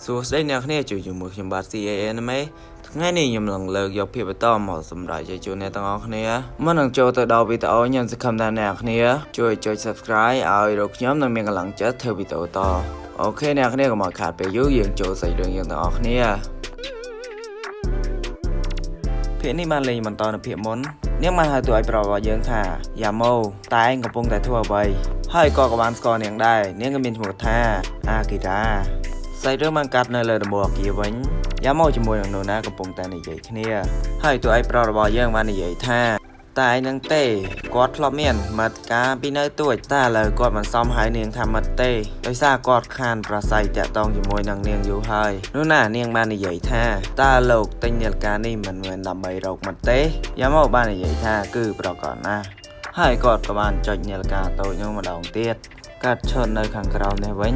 សួស្តីអ្នកគ្នាជួយជាមួយខ្ញុំបាទ CA Anime ថ្ងៃនេះខ្ញុំនឹងលើកយកភាពបន្តមកសម្រាប់ជូនអ្នកទាំងអស់គ្នាមុននឹងចូលទៅដល់វីដេអូខ្ញុំសង្ឃឹមថាអ្នកគ្នាជួយចុច Subscribe ឲ្យរកខ្ញុំនឹងមានកម្លាំងចិត្តធ្វើវីដេអូត OK អ្នកគ្នាកុំឲ្យខាតពេលយូរយើងចូលសាច់រឿងយើងទាំងអស់គ្នាភាគនេះបានលេងបន្តនៅភាគមុននាងបានហៅតួឯកប្រុសរបស់យើងថាយ៉ាម៉ូតែឯងកំពុងតែធ្វើអ្វីហើយក៏ក៏បានស្គាល់នាងដែរនាងក៏មានឈ្មោះថាអាគីរ៉ា សាច់រឿងបានកាត់នៅលើដំបូលអគារវិញយ៉ាម៉ូជាមួយនឹងនូណាកំពុងតែនិយាយគ្នាហើយតួឯកប្រុសរបស់យើងបាននិយាយថាតែឯងនឹងទេគាត់ធ្លាប់មានមិត្តកាលពីនៅទួចតែឥឡូវគាត់មិនសមហៅនាងថាមិត្តទេដោយសារគាត់ខានប្រស័យតាក់ទងជាមួយនឹងនាងយូរហើយនោះណានាងបាននិយាយថាតើលោកទិញនាឡិកានេះមិនមែនដើម្បីរកមិត្តទេយ៉ាម៉ូបាននិយាយថាគឺប្រកបណាស់ហើយគាត់ក៏បានចុចនាឡិកាតូចនោះម្ដងទៀតកាត់ឈុននៅខាងក្រោមនេះវិញ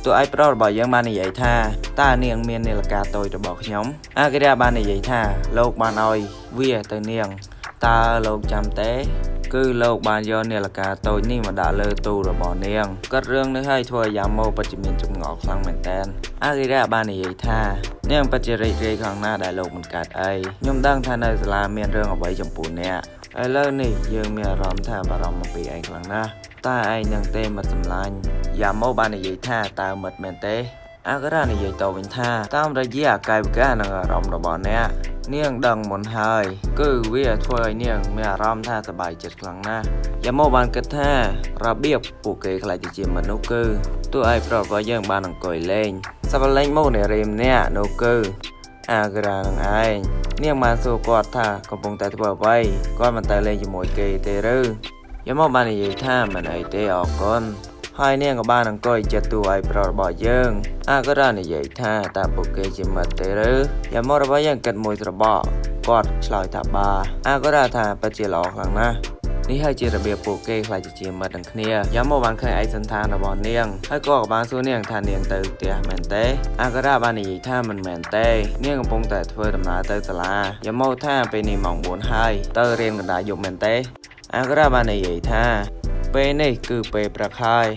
តួឯកប្រុសរបស់យើងបាននិយាយថាតើនាងមាននាឡិកាតូចរបស់ខ្ញុំអាគិរាបាននិយាយថាលោកបានឲ្យវាទៅនាងតើលោកចាំទេ គឺលោកបានយកនាឡិកាតូចនេះមកដាក់លើទូរបស់នាងគាត់រឿងនេះឲ្យធ្វើឲ្យយ៉ាម៉ូពិតជាមានចម្ងល់ខ្លាំងមែនតើអាគិរាបាននិយាយថានាងពិតជារីករាយខ្លាំងណាស់ដែលលោកមិនកើតអីខ្ញុំដឹងថានៅសាលាមានរឿងអ្វីចំពោះអ្នកឥឡូវនេះយើងមានអារម្មណ៍ថាបារម្ភអំពីឯងខ្លាំងណាស់តែឯងនឹងទេមិត្តសម្លាញ់ យ៉ាម៉ូបាននិយាយថាតើមិត្តមែនទេអាការ៉ានិយាយតវិញថាតាមរយៈកាយវិការនិងអារម្មណ៍របស់អ្នកនាងដឹងមុនហើយគឺវាធ្វើឲ្យនាងមានអារម្មណ៍ថាសប្បាយចិត្តខ្លាំងណាស់យ៉ាម៉ូបានគិតថារបៀបពួកគេខ្លាចទៅជាមនុស្សគឺទោះឲ្យប្រុសរបស់យើងបានអង្គុយលេងសប្លេងមកនារីម្នាក់នោះគឺអាការ៉ានឹងឯងនាងបានសួរគាត់ថាកំពុងតែធ្វើអ្វីគាត់មិនទៅលេងជាមួយគេទេឬយ៉ាម៉ូបាននិយាយថាមិនអីទេអរគុណ ហើយនាងក៏បានអង្គុយចិត្តតួឯកប្រុសរបស់យើងអាក៏រ៉ានិយាយថាតើពួកគេជាមិត្តទេឬយ៉ាម៉ូរបស់យើងគិតមួយត្របកគាត់ឆ្លើយថាបាអាក៏រ៉ាថាពិតជាល្អខ្លាំងណាស់នេះហើយជារបៀបពួកគេខ្លាចជាមិត្តនឹងគ្នាយ៉ាម៉ូបានឃើញឯកសណ្ឋានរបស់នាងហើយក៏បានសួរនាងថានាងទៅផ្ទះមែនទេអាក៏រ៉ាបាននិយាយថាមិនមែនទេនាងកំពុងតែធ្វើដំណើរទៅសាលាយ៉ាម៉ូថាពេលនេះម៉ោង4ហើយទៅរៀនកណ្ដាលយប់មែនទេអាក៏រ៉ាបាននិយាយថាពេលនេះគឺពេលព្រឹកហើយ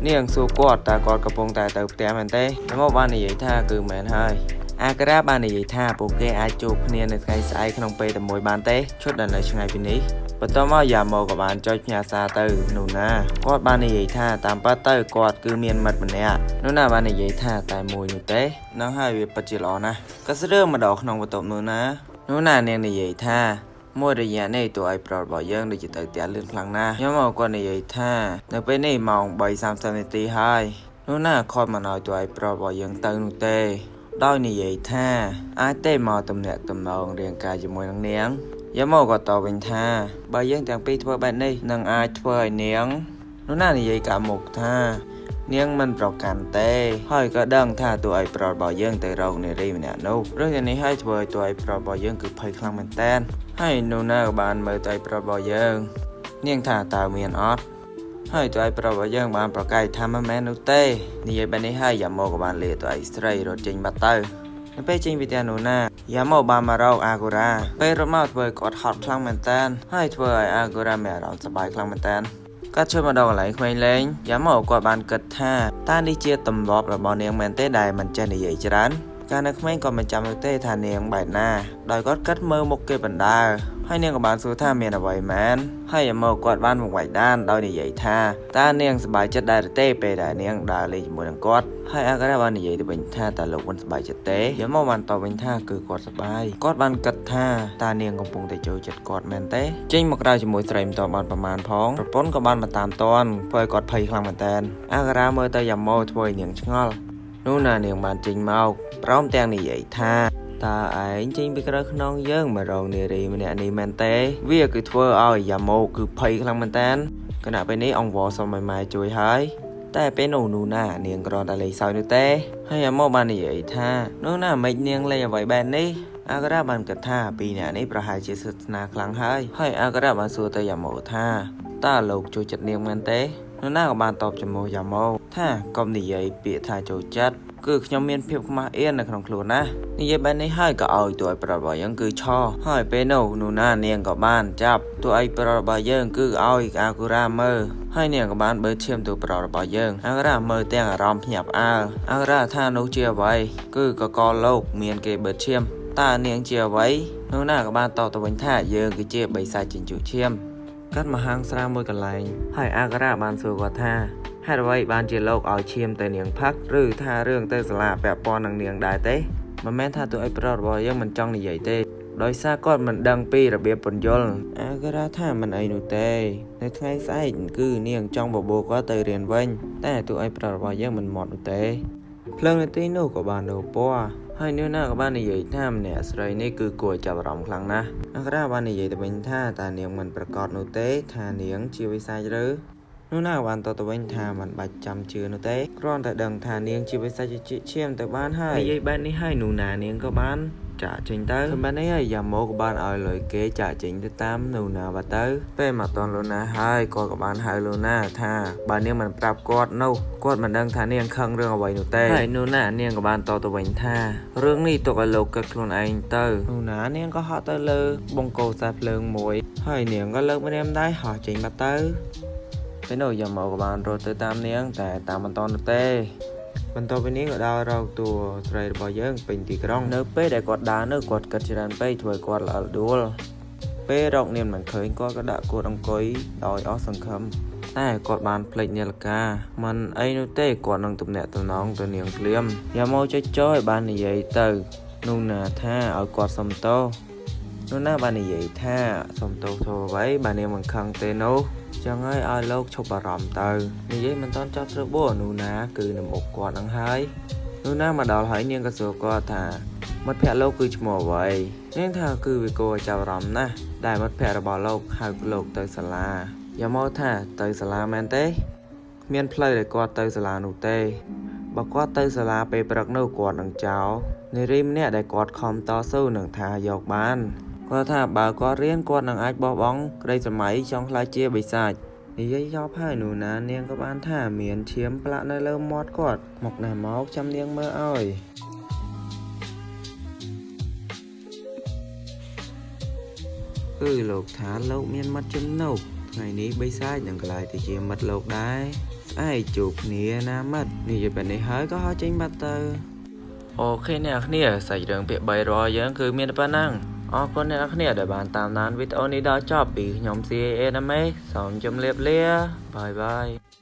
នាងសួរគាត់តើគាត់កំពុងតែទៅផ្ទះមែនទេតែមកបាននិយាយថាគឺមែនហើយអាក្រាបាននិយាយថាពួកគេអាចជួបគ្នានៅថ្ងៃស្អែកក្នុងពេលតែមួយបានទេឈុតដែលនៅឆ្ងាយពីនេះបន្ទាប់មកយ៉ាម៉ូក៏បានចុចផ្ញើសារទៅនូណាគាត់បាននិយាយថាតាមពិតទៅគាត់គឺមានមិត្តម្នាក់នូណាបាននិយាយថាតែមួយនោះទេនឹងហើយវាពិតជាល្អណាស់ក៏ស្រឿមកដល់ក្នុងបន្ទប់នូណានូណានាងនិយាយថា មួយរយៈនេះតួឯកប្រុសរបស់យើងដូចជាទៅផ្ទះលឿនខ្លាំងណាស់ខ្ញុំមកគាត់និយាយថានៅពេលនេះម៉ោង3:30នាទីហើយនោះណាខត់មិនឲ្យតួឯកប្រុសរបស់យើងទៅនោះទេដោយនិយាយថាអាចទេមកទំនាក់ទំនងរាងកាយជាមួយនឹងនាងយ៉ាមកក៏តបវិញថាបើយើងទាំងពីរធ្វើបែបនេះនឹងអាចធ្វើឲ្យនាងនោះណានិយាយកាមុខថានាងមិនប្រកាន់ទេហើយក៏ដឹងថាតួឯកប្រុសរបស់យើងទៅរកនារីម្នាក់នោះរឿងយ៉ាងនេះហើយធ្វើឲ្យតួឯកប្រុសរបស់យើងគឺភ័យខ្លាំងមែនតើ ហើយនូណាក៏បានមើលទៅប្រុសរបស់យើងនាងថាតើមានអត់ហើយតើឯប្រុសរបស់យើងបានប្រកែកថាមិនមែននោះទេនិយាយបែបនេះហើយយ៉ាម៉ូក៏បានលាទៅឯស្រីរត់ចេញបាត់ទៅនៅពេលចេញពីផ្ទះនូណាយ៉ាម៉ូបានមករកអាកូរ៉ាពេលរត់មកធ្វើឲ្យគាត់ហត់ខ្លាំងមែនតើហើយធ្វើឲ្យអាកូរ៉ាមានអារម្មណ៍សប្បាយខ្លាំងមែនតើគាត់ជួយមកដល់កន្លែងក្មេងលេងយ៉ាម៉ូគាត់បានគិតថាតើនេះជាទម្លាប់របស់នាងមែនទេដែលមិនចេះនិយាយច្រើនកាលនៅក្មេងក៏មិនចាំនោះទេថានាងបែបណាដោយគាត់គិតមើលមុខគេបណ្ដើហើយនាងក៏បានសួរថាមានអ្វីមែនហើយយ៉ាម៉ូគាត់បានបង្វែកដានដោយនិយាយថាតើនាងសប្បាយចិត្តដែរឬទេពេលដែលនាងដើរលេងជាមួយនឹងគាត់ហើយអាការ៉ាបាននិយាយទៅវិញថាតើលោកមិនសប្បាយចិត្តទេយ៉ាម៉ូបានតបវិញថាគឺគាត់សប្បាយគាត់បានគិតថាតើនាងកំពុងតែចូលចិត្តគាត់មែនទេចេញមកក្រៅជាមួយស្រីមិនតបានប្រមាណផងប្រពន្ធក៏បានមកតាមតន់ធ្វើឲ្យគាត់ភ័យខ្លាំងមែនតើអាការ៉ាមើលទៅយ៉ាម៉ូធ្វើឲ្យនាងឆ្ងល់នោះណានាងបានចេញមកព្រមទាំងនិយាយថាតើឯងចេញពីក្រៅខ្នងយើងមករងនារីម្នាក់នេះមែនទេវាគឺធ្វើឲ្យយ៉ាម៉ូគឺភ័យខ្លាំងមែនតើខណៈពេលនេះអង្គវសុំឲ្យម៉ែជួយហើយតែពេលនោះនូណានាងគ្រាន់តែលេងសើចនោះទេហើយយ៉ាម៉ូបាននិយាយថានោះណាមិននាងលេងអ្វីបែបនេះអាការ៉ាបានគិតថាពីរនាក់នេះប្រហែលជាស្និទ្ធស្នាលខ្លាំងហើយហើយអាការ៉ាបានសួរទៅយ៉ាម៉ូថាតើលោកចូលចិត្តនាងមែនទេនោះណាក៏បានតបចំពោះយ៉ាម៉ូថាកុំនិយាយពាក្យថាចូលចិត្ត គឺខ្ញុំមានភាពខ្មាស់អៀននៅក្នុងខ្លួនណានិយាយបែបនេះហើយក៏ឲ្យតួឯកប្រុសរបស់យើងគឺឆហើយពេលនោះនូណានាងក៏បានចាប់តួឯកប្រុសរបស់យើងគឺឲ្យអាគូរ៉ាមើលហើយនាងក៏បានបើឈាមតួប្រុសរបស់យើងអាគូរ៉ាមើលទាំងអារម្មណ៍ភ្ញាក់ផ្អើលអាគូរ៉ាថានោះជាអ្វីគឺកកលោកមានគេបើឈាមតើនាងជាអ្វីនូណាក៏បានតបទៅវិញថាយើងគឺជាបិសាចជញ្ជូឈាមកាត់មកហាងស្រាមួយកន្លែងហើយអាការ៉ាបានសួរគាត់ថាហេតុអ្វីបានជាលោកឲ្យឈាមទៅនាងផឹកឬថារឿងទៅសាលាពាក់ព័ន្ធនឹងនាងដែរទេមិនមែនថាតួឯកប្រុសរបស់យើងមិនចង់និយាយទេដោយសារគាត់មិនដឹងពីរបៀបពន្យល់អាការ៉ាថាមិនអីនោះទេនៅថ្ងៃស្អែកគឺនាងចង់បបួលគាត់ទៅរៀនវិញតែតួឯកប្រុសរបស់យើងមិនមកនោះទេភ្លើងនៅទីនោះក៏បានដូរពណ៌ហើយនាងណាក៏បាននិយាយថាម្នាក់ស្រីនេះគឺគួរឲ្យចាប់អារម្មណ៍ខ្លាំងណាស់អាការ៉ាបាននិយាយទៅវិញថាតើនាងមិនប្រកាសនោះទេថានាងជាវិសាចឬនោះណាបានតបទៅវិញថាមិនបាច់ចាំជឿនោះទេគ្រាន់តែដឹងថានាងជាបិសាចជាឈាមទៅបានហើយនិយាយបែបនេះហើយនោះណានាងក៏បានចាក់ចេញទៅសម្រាប់នេះហើយយ៉ាម៉ូក៏បានឲ្យលុយគេចាក់ចេញទៅតាមនូណាបាទៅពេលមកតន់លូណាហើយគាត់ក៏បានហៅលូណាថាបើនាងមិនប្រាប់គាត់នោះគាត់មិនដឹងថានាងខឹងរឿងអ្វីនោះទេហើយនូណានាងក៏បានតបទៅវិញថារឿងនេះទុកឲ្យលោកគិតខ្លួនឯងទៅនូណានាងក៏ហក់ទៅលើបង្គោលខ្សែភ្លើងមួយហើយនាងក៏លើកម្រាមដៃហោះចេញបាត់ទៅពេលនោះយ៉ាម៉ូក៏បានរត់ទៅតាមនាងតែតាមមិនតន់នោះទេបន្ទាប់ពីនេះក៏ដើររកតួស្រីរបស់យើងពេញទីក្រុងនៅពេលដែលគាត់ដើរនោះគាត់គិតច្រើនពេកធ្វើឲ្យគាត់ល្អិលដួលពេលរកនាងមិនឃើញគាត់ក៏ដាក់គួតអង្គុយដោយអស់សង្ឃឹមតែគាត់បានភ្លេចនាឡិកាមិនអីនោះទេគាត់នឹងទំនាក់ទំនងទៅនាងភ្លាមយ៉ាម៉ូចុចចោឲ្យបាននិយាយទៅនោះណាថាឲ្យគាត់សុំទោសនោះណាបាននិយាយថាសុំទោសធ្វើអ្វីបើនាងមិនខឹងទេនោះចឹងហើយឲ្យលោកឈប់បារម្ភទៅនិយាយមិនតន់ចប់ស្របួរនោះណាគឺនៅមុខគាត់នឹងហើយនោះណាមកដល់ហើយនាងក៏សួរគាត់ថាមិត្តភក្តិលោកគឺឈ្មោះអ្វីនាងថាគឺវាគួរឲ្យចាប់អារម្មណ៍ណាស់ដែលមិត្តភក្តិរបស់លោកហៅលោកទៅសាលាយ៉ាមកថាទៅសាលាមែនទេគ្មានផ្លូវដែលគាត់ទៅសាលានោះទេបើគាត់ទៅសាលាពេលព្រឹកនោះគាត់នឹងចោលនារីម្នាក់ដែលគាត់ខំតស៊ូនឹងថាយកបានគាត់ថាបើគាត់រៀនគាត់នឹងអាចបោះបង់ក្តីសម័យចង់ក្លាយជាបិសាចនិយាយចប់ហើយនោះណានាងក៏បានថាមានឈាមផ្លាក់នៅលើមាត់គាត់មកណាមកចាំនាងមើលឲ្យគឺលោកថាលោកមានមិត្តចំណុកថ្ងៃនេះបិសាចនឹងក្លាយទៅជាមិត្តលោកដែរស្អែកជួបគ្នាណាមិត្តនិយាយបែបនេះហើយក៏ហោះចេញបាត់ទៅOK អ្នកគ្នាសាច់រឿងពាក្យ3រាល់យើងគឺមានតែប៉ុណ្ណឹងអរគុណអ្នកគ្នាដែលបានតាមដានវីដេអូនេះដល់ចប់ពីខ្ញុំ CA Anime សូមជម្រាបលា bye bye.